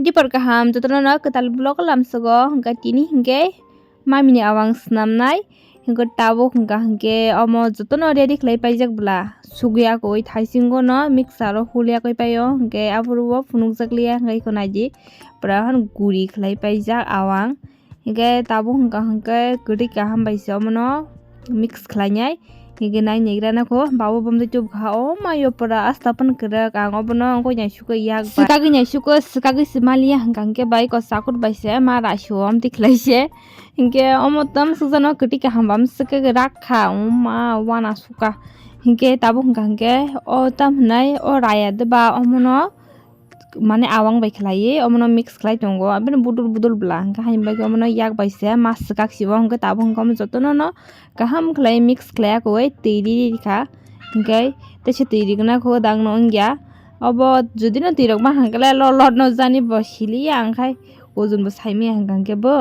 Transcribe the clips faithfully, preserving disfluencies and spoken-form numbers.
Dipor kaham jotono no kwtal vlog lamsogo, hwnkhe tini hwnkhe mamini awang swnamnai, hwnkhe tabuk hwnkha hwnkhe omo jotono ready khlai paijak bwla, sugwi akoi thaisingo no mixer o hulia koi paio, hwnkhe aphuru o phunukjak liya, hwnkhe iko naidi pura hwn guri khlai paijak awang, hwnkhe tabuk hwnkha hwnkhe kwtwi kaham bai se omono mix khlainai. Hingke nai naigra nai kho, babo bomtwi tubkha, o mayo pura asta phano kwrwk, ang obono wngkha naisukha yak bai. Swkagwi naisukha, swkagwi se maliya hwnkha hwnkhe bai ko chakur bai se ma raisio amtwi khlai se. Hingke omo tam swkjano kwtwi kaham bam swkagwi rak kha, o ma wana sukha. Hingke tabuk hwnkha hwnkhe o tam hwnai o raya de ba omono mane awang bai khlaiwi omono mix khlai tongo, aboni budul budul bwla hwnkhe haini bagwi omono yak bai se ma swkak sibo hwnkhe tabuk hwnkhe omo jotono no kaham khlai mix khlai yakwi twi ri ri kha, hwnkhe teisa twi rigna kho dang no wngya. Obo jodi no twi rok mankha hwnkhe lo lot no jani bo siliya, hwnkhe ojom bo saimaya hwnkha hwnkhe bo,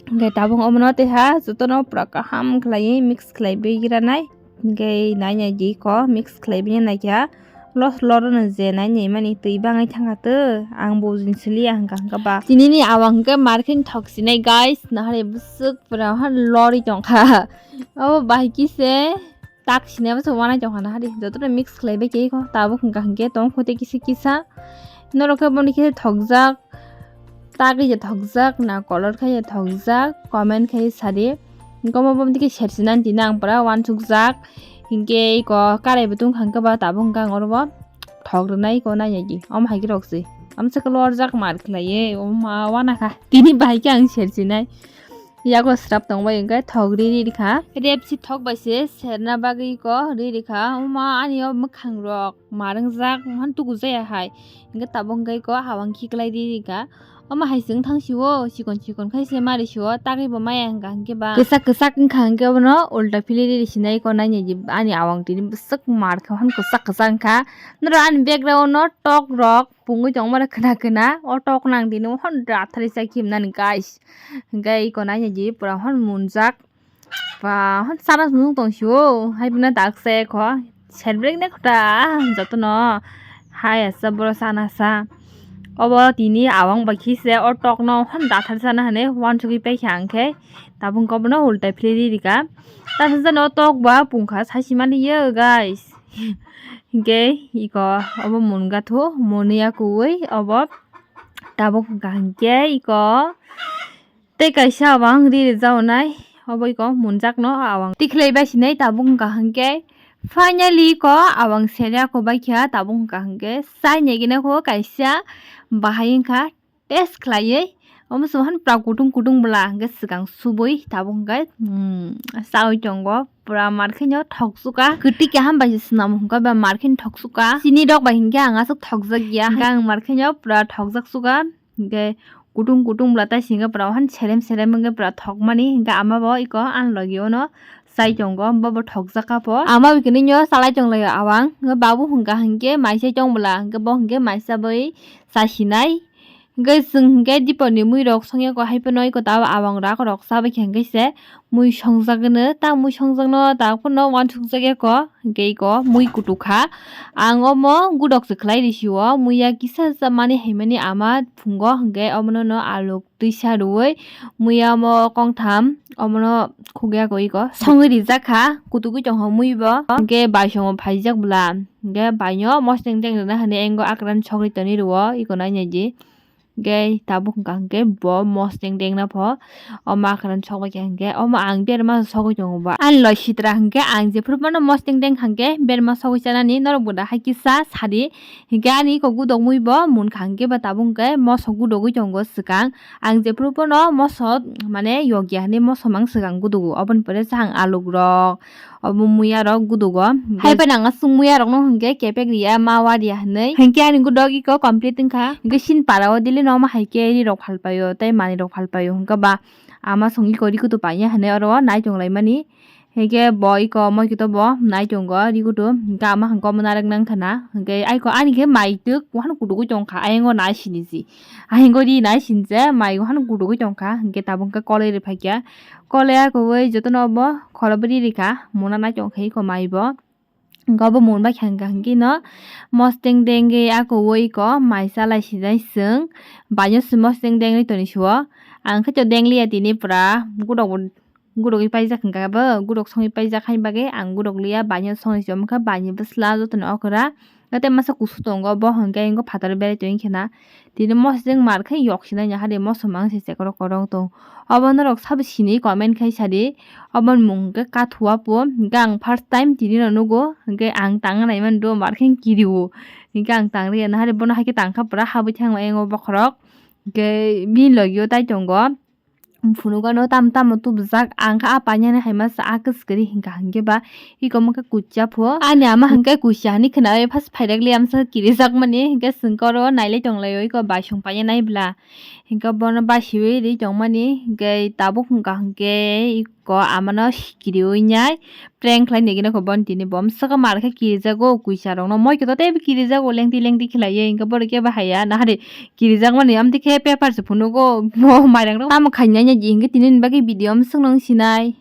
hwnkhe tabuk omono tei ha jotono pura kaham khlaiwi mix khlai bai gra nai. Hingke nai nai di ko mix khlai bini nai kha los loro no je nai nai mani twi bangai thangkha to ang bo jin siliya hwnkha hwnkha ba tini ni awang hwnkhe markhe thok sinai guys nahari bwswk pura ha lori tongkha o bahai kisa tak sinai bwswk wanai tongkha nahari joto no mix khlai bai khe ko tabuk hwnkha hwnkhe tong kho tei kisa kisa norok khe boni khe thokjak. Tagwi ya thokjak na color khai ya thokjak comment khai sadi. Gomo bom dike sersinani tini ang pura wansukjak. Hinkhe iko karai bo tungkha hinkhe ba tabuk hwnkha ang oro bo thok rwnai iko nai nai di. Omo hai khe rok se. Amsa khe lorjak mar khlaiye. Oma wana kha. Tini bahai khe ang sersinai. Yago srap tongbai hinkhe thok ri ri kha. Rep si thok bai se serna bagwi iko ri ri kha. Oma ani o mwkhang rok. Marwngjak, mohan tugu jaya hai. Hingke tabuk hingke iko hawang khiklai ri rika. Omo hai se wngthang sio, chikon chikon khai se mari sio, tagwi bo maya hingka hingke ba. Kwchak kwchak wngkha hingke bono ulta philiri sinai iko nai nai di ani awang tini bwswk mar khe hwn kwchak kwchak wngkha. Norok ani background no tok rok pungwi tongmani khwna khwna, o tok nang tini hwn rathari chai khimnani guys. Hingke iko nai nai di pura hwn munjak. Ba, hwn sana nung tong sio, hai bwna dak se kho, serbrek ne kota, jotono, hai asa boro sana sa. Obo tini awang bai khe se, o tok no hwn dathar sana hane, wansugwi pai kha ang khe, tabuk obono ulta philiri rika. Ta sa jani o tok ba pungkha, saisi mani ye, guys. Hingke iko, obo munga thu, muni ya kuwi, obo tabuk hingka hingke iko. Tei kaisa awang ri rijak nai, obo iko munjak no awang. Tikhlai bai sinai tabuk wngkha hwnkhe, finally ko awang seria ko bai kha tabuk wngkha hwnkhe, sai nai gina ko kaisa bahai wngkha test khlaiwi. Omo se hwn pura kutung kutung bwla hwnkhe swkang subui tabuk hwnkhe, hmm, saui tongo pura mar khe no thok suka. Kwtwi kaham bai se swnam hwnkhe ba mar khe no thok suka. Chini rok bai hwnkhe ang aswk thok jak ya, hwnkhe ang mar khe no pura thok jak suka. Hingke kutung kutung bwla tai singke pura han selem selem wngke pura thokmani hingke ama bo iko ani logi ono chai tongo bo bo thokjak kha po ama bai kwnwi no chalai tong lai o awang hingke babu hingka hingke maisai tong bwla hingke bo hingke maisa bai chasinai hingke chwng hingke dipor ni mui rok songya ko hai phano iko ta awang rak rok chabai kha hingke se mui songjak gwnw ta mui songjak no ta phano wansuk jak ya ko hingke iko mui kutuk kha ang omo gudok se khlai risi o mui ya kisa cha mani hai mani ama. Phungo hwnkhe omono no aluk twisa rwui muya omo kongtham omono khukya koi ko songwi rijak kha kutugwi tongkha mui bo hwnkhe baisongo phaijak bwla hwnkhe baino mosodeng deng rwna hwnwi engo akwran sogwi tonwi rwo iko nainai di hwnkhe tabuk hwnkha hwnkhe bo mosodeng dengna pho omo akwran sogwi kha hwnkhe omo ang berma sogwi tongo ba ani loi sitra hwnkhe ang jephuru phano mosodeng deng kha hwnkhe berma sogwi chanani norok bo da hai kisa sadi. Hingke ani iko gudok mui bo munkha hingke ba tabuk hingke moso gudogoi tongo swkang. Ang jephuru pono moso mane yokya hinui moso mang swkang gudugo. Oboni pore chahang aluk rok, obo muya rok gudugo. Hai phano ang aswk muya rokno hingke kepek riya, ma wariya hinui. Hingke ani gudok iko complete wngkha. Hingke sini para o daily no omo hai khe ri rok phalpaio tei manui rok phalpaio hingke ba ama song iko ri kutu paiya hinui oro nai tonglaimani. Hingke bo iko moi kito bo nai tongo ri kutu hingke ama hingke omo narwk nang khana hingke aiko ani khe mai twk wahano kutukgwi tongkha ayang o nai sini si ayang o ri nai sini je mai wahano kutukgwi tongkha hingke tabuk hingke koloi rw phaikya koloi akwui jotono bo khorokbrwi rikha mona nai tongkha iko mai bo. Hwnkhe obo mun bai kha hwnkha hwnkhe no mosteng dengwi ako oi ko mai chalai sinai chwng. Baino se mosteng dengwi toni suo. Ang khe to dengliya tini pura gudok bo, gudogwi paijak hwnkha bo, gudok songwi paijak hai bagwi ang gudok liya, baino songwi se omo khe baini bwsla jotoni okra. Tei masa kusu tongo bo hwnkhe wngkha phataro berai tongwi khena. Tini mosodeng mar khe yok sinai ya hari moso mang se chekro korong tong. Obo norok sabo sini comment khai sadi. Obo mung khe kathua po. Hwnkhe ang first time tini no nugo. Hwnkhe ang tang nai man do mar khe kiri o. Hwnkhe ang tang ri ya na hari bono hai khe tang kha pura habwi thang ma yango bokhorok. Hwnkhe bini logi o tai tongo. Phunukano tamo tamo tubujak, ang kha a painani hai masa a kwchwkri hwnkha hwnkhe ba iko mokhe kuchia pho. Ani ama hwnkhe kuchia hinwi khwnawi phas phairak li amsa kirijakmani hwnkhe chwngkoro nailai tonglaio iko baisong painani bwla. Hwnkhe bono basiwi ri tongmani hwnkhe tabuk hwnkha hwnkhe iko amano kiriwi nai. Prank khlai nigina kho bon tini bom saka mar khe kirijago kuisa rokno moi khe to tei kirijago lengti lengti khlaiwi hwnkhe borok khe bahai ya nahari kirijakmani amtwi khe paper se phunugo mo mairang rok tamo khainai ya di hwnkhe tini ni bagwi video am swknang sinai.